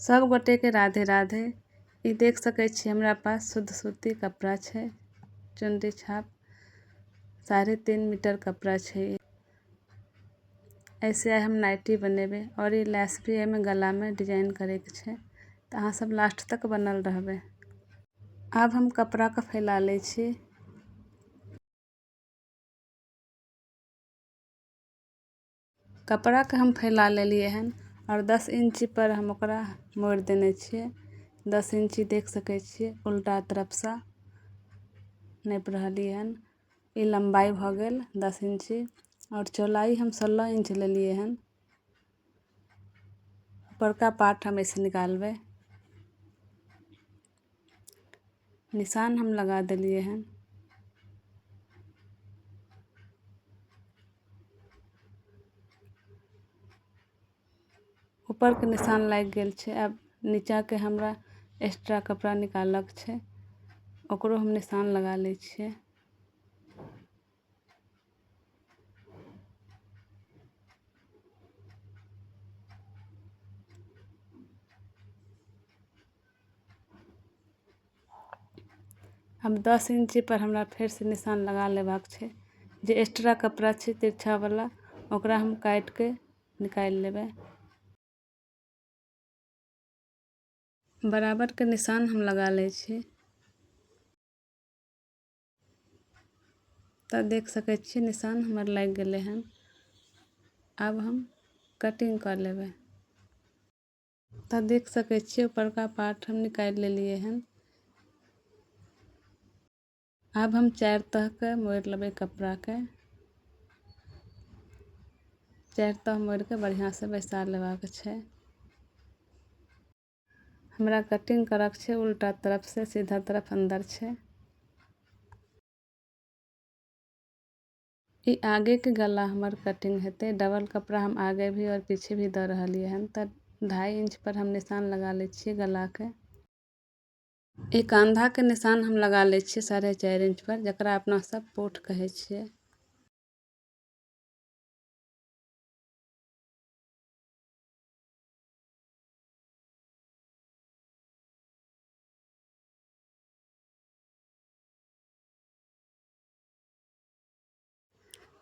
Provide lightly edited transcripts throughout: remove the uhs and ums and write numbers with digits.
सब गोटे के राधे राधे। ई देख सकै छी हमरा पास शुद्ध सूती कपड़ा छै, चुनरी छाप 3.5 मीटर कपड़ा छै। ऐसे आइ हम नाइटी बनेबै और ई लैस भी एहिमे गला में डिजाइन करे के छै, तऽ अहाँ सब लास्ट तक बनल रहबै। आब हम कपड़ा के फैला लै छी। कपड़ा के हम फैला लेलियै हन और 10 इंच पर हम ओकरा मोड़ि देने छियै। 10 इंची देख सकै छियै, उल्टा तरफसँ नापि रहलियै हन। ई लम्बाई भऽ गेल 10 इंची और चौड़ाई हम 16 इंच लेलियै हन। ऊपरका पार्ट हम ऐसे निकालबै। निशान हम लगा देलियै हन। ऊपर के निशान लागि गेल छै। अब नीचा के हमरा एक्स्ट्रा कपड़ा निकालक छै, ओकरो हम निशान लगा लै छियै। अब 10 इंची पर हमरा फेर से निशान लगा लेबाक छै। जे एक्स्ट्रा कपड़ा छै तिरछा वाला, ओकरा हम काटि के निकालि लेबै। बराबर के निशान हम लगा लै छी। तऽ देख सकै छियै निशान हमर लागि गेलै हन। आब हम कटिंग कऽ लेबै। तऽ देख सकै छियै ऊपरका पार्ट हम निकालि लेलियै हन। आब हम 4 तह के मोड़ि लेबै कपड़ा के। 4 तह मोड़ि के बढ़िया से बैसा लेबाक छै। हमरा कटिंग करक छै उल्टा तरफ से, सीधा तरफ अंदर छै। ई आगे के गला हमर कटिंग हेतै। डबल कपड़ा हम आगे भी और पीछे भी दऽ रहलियै हन। तऽ 2.5 इंच पर हम निशान लगा लै छियै गला के। ई कंधा के निशान हम लगा लै छियै 4.5 इंच पर, जकरा अपना सब पोठ कहै छियै।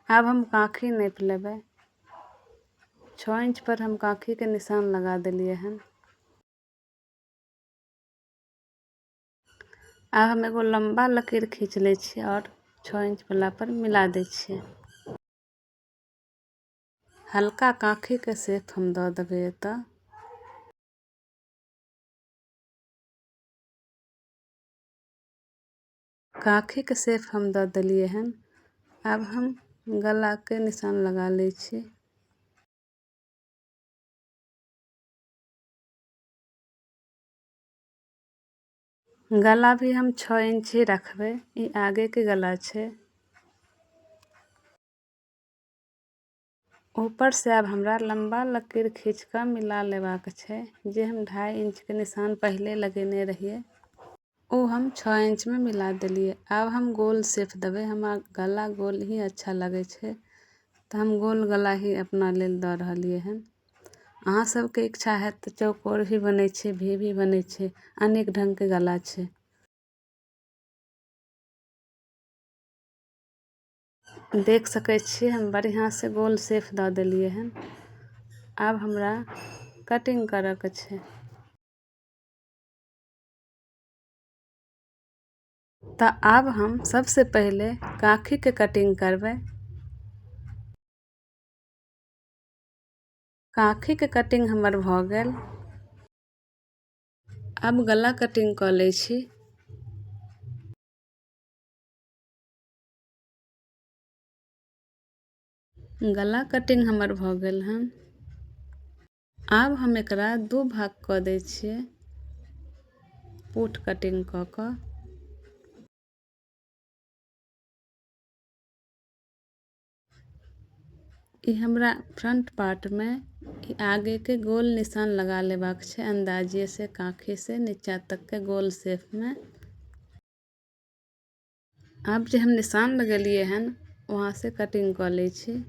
आब हम काँखी नापि लेबै। 6 इंच पर हम काँखी के निशान लगा देलियै हन। आब हम एगो लम्बा लकीर खींच लै छियै और 6 इंच वाला पर मिला दै छियै। हल्का काँखी के शेप हम दऽ देबै एतऽ। काँखी के शेप हम दऽ देलियै हन। आब हम गला के निशान लगा लै छी। गला भी हम 6 इंच ही रखबै, ई आगे के गला छै। ऊपर से आब हमरा लम्बा लकीर खींच कऽ मिला लेबाक छै। जे हम 2.5 इंच के निशान पहिले लगेने रहियै ओ हम 6 इंच में मिला देलियै। आब हम गोल शेप देबै। हमरा गला गोल ही अच्छा लगै छै, तऽ हम गोल गला ही अपना लेल दऽ रहलियै हन। अहाँ सबके इच्छा हैत तऽ चौकोर भी बनै छै, भी भी बनै छै, अनेक ढंग के गला छै। देख सकै छियै हम बढ़िया से गोल शेप दऽ देलियै हन। आब हमरा कटिंग करऽ के छै। तऽ आब हम सबसे पहिले काँखी के कटिंग करबै। काँखी के कटिंग हमर भऽ गेल। आब गला कटिंग कऽ लै छी। गला कटिंग हमर भऽ गेल हन। आब हम एकरा 2 भाग कऽ दै छियै, पुट कटिंग कऽ कऽ। ई हमरा फ्रंट पार्ट में ई आगे के गोल निशान लगा लेबाक छै, अंदाजे से काँखी से नीचा तक के गोल शेप में। आब जे हम निशान लगेलियै हन वहाँ से कटिंग कऽ लै छी।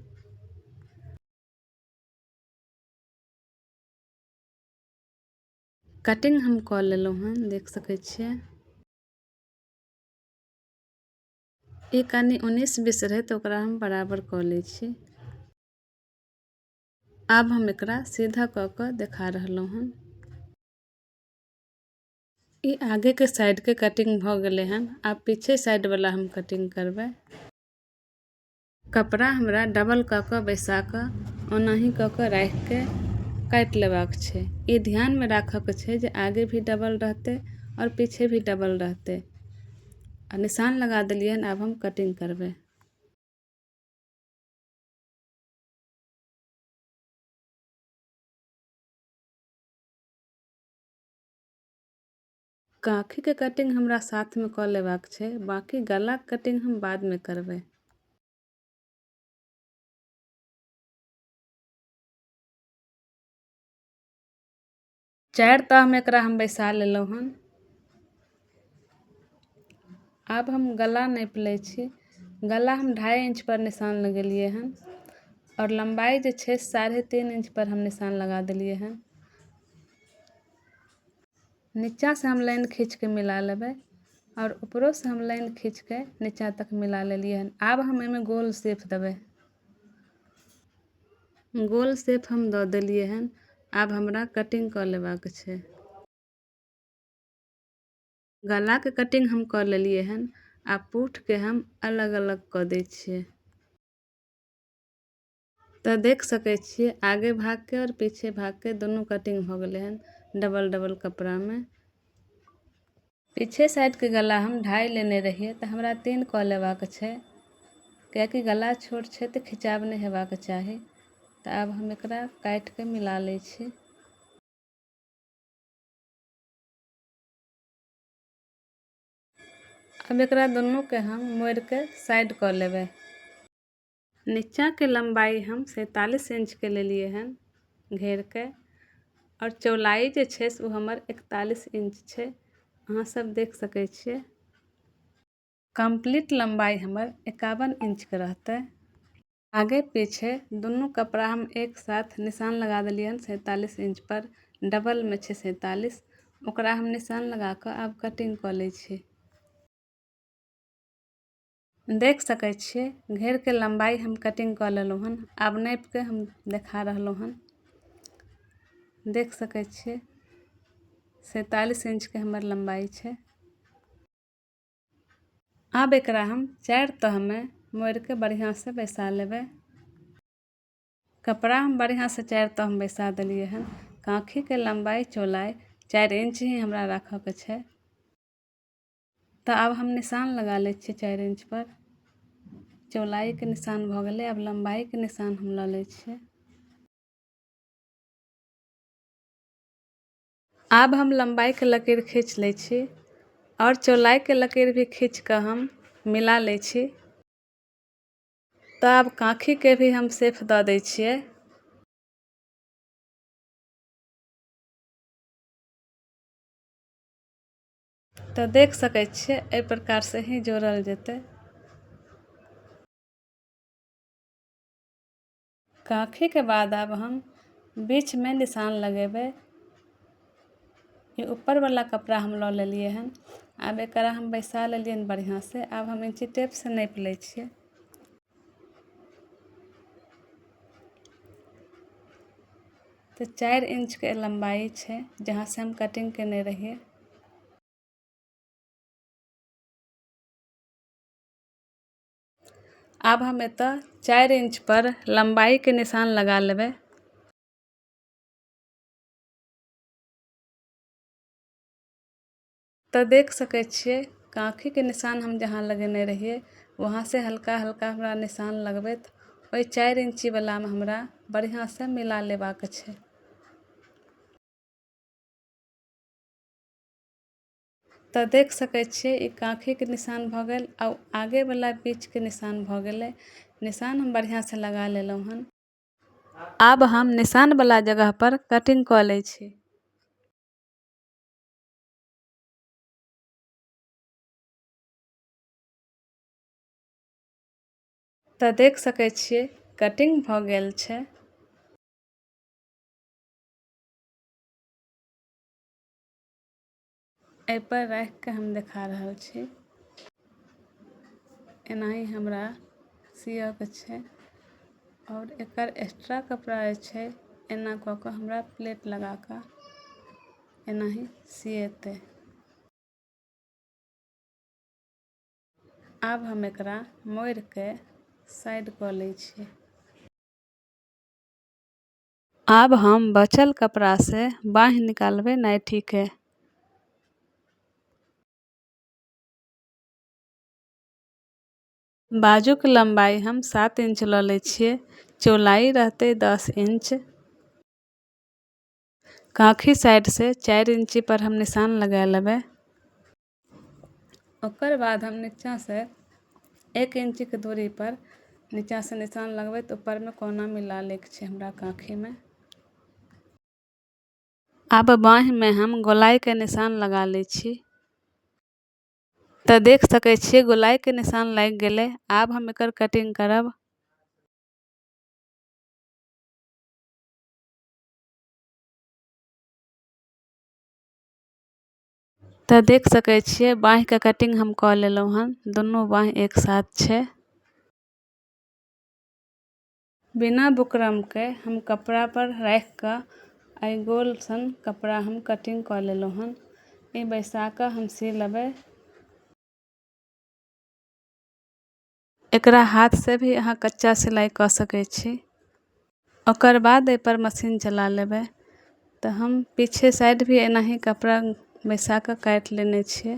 कटिंग हम कऽ लेलहुँ हन, देख सकै छियै। ई कनि 19-20 रहै तऽ ओकरा हम बराबर कऽ लै छी। आब हम एकरा सीधा कऽ कऽ देखा रहलहुँ हन। ई आगेके साइडके कटिंग भऽ गेलै हन। आब पीछे साइड वाला हम कटिंग करबै। कपड़ा हमरा डबल कऽ कऽ बैसा कऽ ओनाही कऽ कऽ राखिके काटि लेबाक छै। ई ध्यानमे राखऽके छै जे आगे भी डबल रहतै आओर पीछे भी डबल रहतै। आ निशान लगा देलियै हन। आब हम कटिंग करबै। काँखीके कटिंग हमरा साथमे कऽ लेबाक छै, बाँकी गलाके कटिंग हम बादमे करबै। 4 तहमे एकरा हम बैसा लेलहुँ हन। आब हम गला नापि लै छी। गला हम 2.5 इंच पर निशान लगेलियै हन आओर लम्बाई जे छै 3.5 इंच पर हम निशान लगा देलियै हन। नीचाँसँ हम लाइन खींचके मिला लेबै आओर ऊपरोसँ हम लाइन खींचके नीचाँ तक मिला लेलियै हन। आब हम एहिमे गोल शेप देबै। गोल शेप हम दऽ देलियै हन। आब हमरा कटिंग कऽ लेबाक छै। गलाके कटिंग हम कऽ लेलियै हन। आब पुठके हम अलग अलग कऽ दै छियै। तऽ देख सकै छियै आगे भागके आओर पीछे भागके दुनू कटिंग भऽ गेलै हन डबल डबल कपड़ामे। पीछे साइडके गला हम 2.5 लेने रहियै तऽ हमरा 3 कऽ लेबाक छै, कियाकि गला छोट छै तऽ खिचाव नहि हेबाक चाही। तऽ आब हम एकरा काटिके मिला लै छी। आब एकरा दुनूके हम मोड़िके साइड कऽ लेबै। नीचाँके लम्बाई हम 47 इंचके लेलियै हन घेरके आओर चौड़ाई जे छै से ओ हमर 41 इंच छै। अहाँ सब देख सकै छियै। कम्प्लीट लम्बाई हमर 51 इंचके रहतै। आगे पीछे दुनू कपड़ा हम एक साथ निशान लगा देलियै हन 47 इंच पर, डबलमे छै 47। ओकरा हम निशान लगा कऽ आब कटिंग कऽ लै छी। देख सकै छियै घेरके लम्बाई हम कटिंग कऽ लेलहुँ हन। आब नापिके हम देखा रहलहुँ हन। देख सकै छियै 47 इंचके हमर लम्बाई छै। आब एकरा हम 4 तहमे मोड़िके बढ़िआँसँ बैसा लेबै। कपड़ा हम बढ़िआँसँ 4 तहमे बैसा देलियै हन। काँखीके लम्बाई चौड़ाई 4 इंच ही हमरा राखऽके छै। तऽ आब हम निशान लगा लै छियै 4 इंच पर। चौड़ाईके निशान भऽ गेलै। आब लम्बाईके निशान हम लऽ लै छियै। आब हम लम्बाईके लकीर खींच लै छी आओर चौड़ाईके लकीर भी खींच कऽ हम मिला लै छी। तऽ आब काँखीके भी हम सेफ दऽ दै छियै। तऽ देख सकै छियै एहि प्रकारसँ ही जोड़ल जेतै। काँखीके बाद आब हम बीचमे निशान लगेबै। ई ऊपरवला कपड़ा हम लऽ लेलियै हन। आब एकरा हम बैसा लेलियै हन बढ़िआँसँ। आब हम इंची टेपसँ नापि लै छियै। तऽ 4 इंचके लम्बाई छै जहाँसँ हम कटिंग केने रहियै। आब हम एतऽ 4 इंच पर लम्बाईके निशान लगा लेबै। तऽ देख सकै छियै काँखीके निशान हम जहाँ लगेने रहियै वहाँसँ हल्का हल्का हमरा निशान लगबैत ओहि 4 इंचीवलामे हमरा बढ़िआँसँ मिला लेबाक छै। तऽ देख सकै छियै ई काँखीके निशान भऽ गेल आ आगेवला बीचके निशान भऽ गेलै। निशान हम बढ़िआँसँ लगा लेलहुँ हन। आब हम निशानवला जगह पर कटिंग कऽ लै छी। तऽ देख सकै छियै कटिंग भऽ गेल छै। एहिपर राखिके हम देखा रहल छी। एनाही हमरा सियऽके छै आओर एकर एक्स्ट्रा कपड़ा जे छै एना कऽ कऽ हमरा प्लेट लगा कऽ एनाही सियेतै। आब हम एकरा मोड़िके साइड कऽ लै छी। आब हम बचल कपड़ासँ बाँहि निकालबै नाइटीके। बाजूके लम्बाइ हम 7 इंच लऽ लै छियै, चौलाई रहतै 10 इंच। काँखी साइडसँ 4 इंची पर हम निशान लगा लेबै। ओकर बाद हम नीचाँसँ 1 इंचीके दूरी पर नीचाँसँ निशान लगबैत ऊपरमे कोना मिला लैके छै हमरा काँखीमे। आब बाँहिमे हम गोलाइके निशान लगा लै छी। तऽ देख सकै छियै गोलाइके निशान लागि गेलै। आब हम एकर कटिंग करब। तऽ देख सकै छियै बाँहिके कटिंग हम कऽ लेलहुँ हन, दुनू बाँहि एक साथ छै। बिना बुकरमके हम कपड़ा पर राखि कऽ एहि गोल सन कपड़ा हम कटिंग कऽ लेलहुँ हन। ई बैसा कऽ हम सी लेबै। एकरा हाथ से भी अहाँ कच्चा सिलाइ कऽ सकै छी। ओकर बाद एहिपर मशीन चला लेबै। तऽ हम पीछे साइड भी एनाही कपड़ा बैसा कऽ काटि लेने छियै,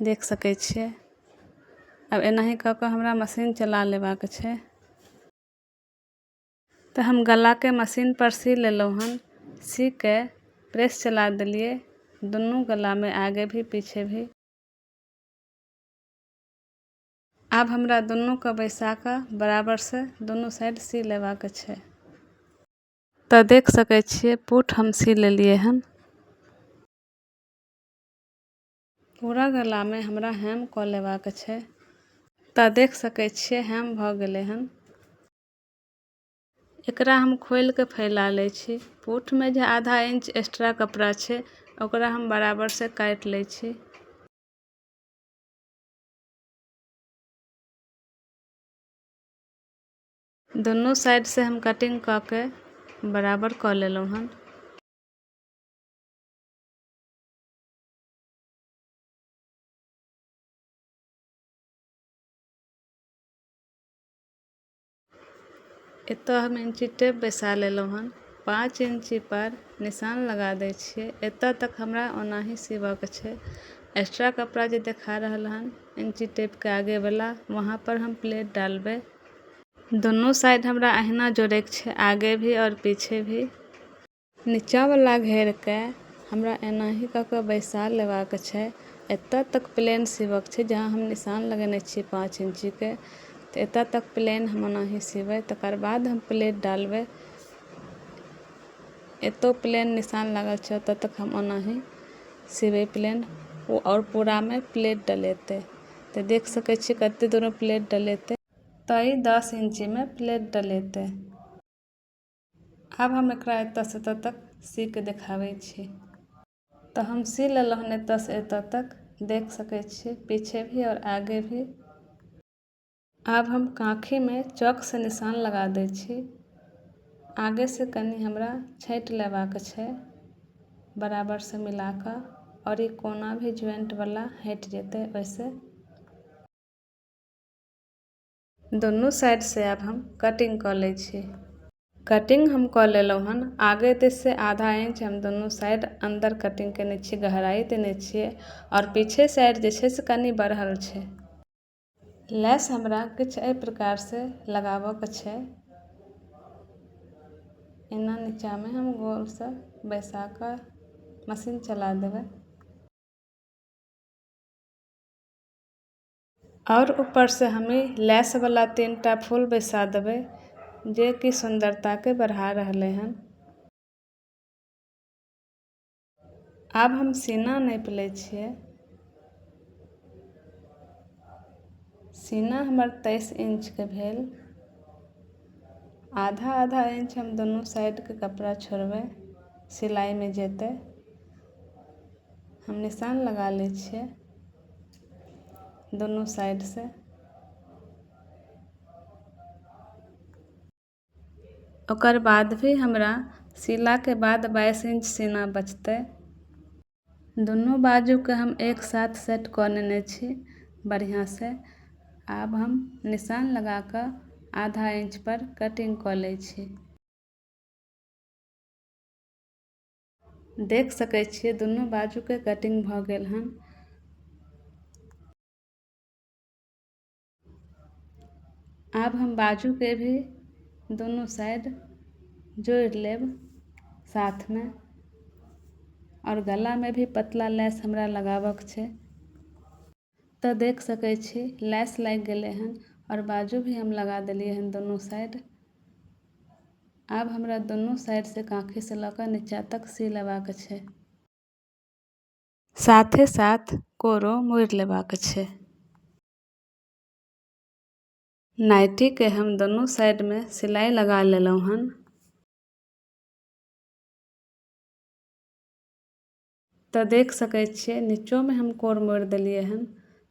देख सकै छियै। आब एनाही कऽ कऽ हमरा मशीन चला लेबाक छै। तऽ हम गलाके मशीन पर सी लेलहुँ हन। सी के प्रेस चला देलियै दुनू गलामे, आगे भी पीछे भी। आब हमरा दुनूके बैसा कऽ बराबरसँ दुनू साइड सी लेबाक छै। तऽ देख सकै छियै पुट हम सी लेलियै हन। पूरा गलामे हमरा हेम कऽ लेबाक छै। तऽ देख सकै छियै हेम भऽ गेलै हन। एकरा हम खोलिके फैला लै छी। पुटमे जे आधा इंच एक्स्ट्रा कपड़ा छै ओकरा हम बराबरसँ काटि लै छी। दुनू साइडसँ हम कटिंग कऽ के बराबर कऽ लेलहुँ हन। एतऽ हम इंची टेप बैसा लेलहुँ हन। 5 इंची पर निशान लगा दै छियै। एतऽ तक हमरा ओनाही सीबऽके छै। एक्स्ट्रा कपड़ा जे देखा रहल हन इंची टेपके आगेवला, वहाँ पर हम प्लेट डालबै। दुनू साइड हमरा अहिना जोड़ैके छै, आगे भी और पीछे भी। नीचाँवला घेरके हमरा एनाही कऽ कऽ बैसा लेबाक छै। एतऽ तक प्लेन सीबऽके छै, जहाँ हम निशान लगेने छियै 5 इंचीके, तऽ एतऽ तक प्लेन हम ओनाही सीबै। तकर बाद हम प्लेट डालबै। एतौ प्लेन निशान लागल छै, ओतऽ तक हम ओनाही सीबै प्लेन आओर पूरामे प्लेट डलेतै। तऽ देख सकै छियै कते दूरमे प्लेट डलेतै। तऽ ई 10 इंचीमे प्लेट डलेतै। आब हम एकरा एतऽसँ एतऽ तक सी के देखाबै छी। तऽ हम सी लेलहुँ हन एतऽसँ एतऽ तक, देख सकै छियै पीछे भी आओर आगे भी। आब हम काँखीमे चौकसँ निशान लगा दै छी। आगेसँ कनि हमरा छाँटि लेबाक छै बराबरसँ मिला कऽ, आओर ई कोना भी ज्वाइंटवला हटि जेतै ओहिसँ। दुनू साइडसँ आब हम कटिंग कऽ लै छी। कटिंग हम कऽ लेलहुँ हन। आगे दिससँ आधा इंच हम दुनू साइड अन्दर कटिंग केने छियै, गहराइ देने छियै, आओर पीछे साइड जे छै से कनि बढ़ल छै। लेस हमरा किछु एहि प्रकारसँ लगाबऽके छै। एना नीचाँमे हम गोलसँ बैसा कऽ मशीन चला देबै आओर ऊपरसँ हम ई लेसवला 3टा फूल बैसा देबै, जे कि सुन्दरताके बढ़ा रहलै हन। आब हम सीना नापि लै छियै। सीना हमर 23 इंचके भेल। आधा आधा इंच हम दुनू साइडके कपड़ा छोड़बै, सिलाइमे जेतै। हम निशान लगा लै छियै दुनू साइडसँ। ओकर बाद भी हमरा सिलाके बाद 22 इंच सीना बचतै। दुनू बाजूके हम एक साथ सेट कऽ नेने छी बढ़िआँसँ। आब हम निशान लगा कऽ आधा इंच पर कटिंग कऽ लै छी। देख सकै छियै, दुनू बाजूके कटिंग भऽ गेल हन। आब हम बाजूके भी दुनू साइड जोड़ि लेब साथमे। आओर गलामे भी पतला लेस हमरा लगाबऽके छै। तऽ देख सकै छी, लेस लागि गेलै हन आओर बाजू भी हम लगा देलियै हन दुनू साइड। आब हमरा दुनू साइडसँ काँखीसँ लऽ कऽ नीचा तक सी लेबाक छै, साथे साथ कोरो मोड़ि लेबाक छै। नाइटीके हम दुनू साइडमे सिलाइ लगा लेलहुँ हन। तऽ देख सकै छियै, नीचोमे हम कोर मोड़ि देलियै हन।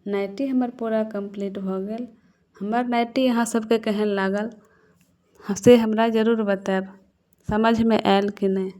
नाइटी हमर पूरा कम्प्लीट भऽ गेल। हमर नाइटी अहाँ सबके केहन लागल से हमरा जरूर बतायब, समझमे आयल कि नहि।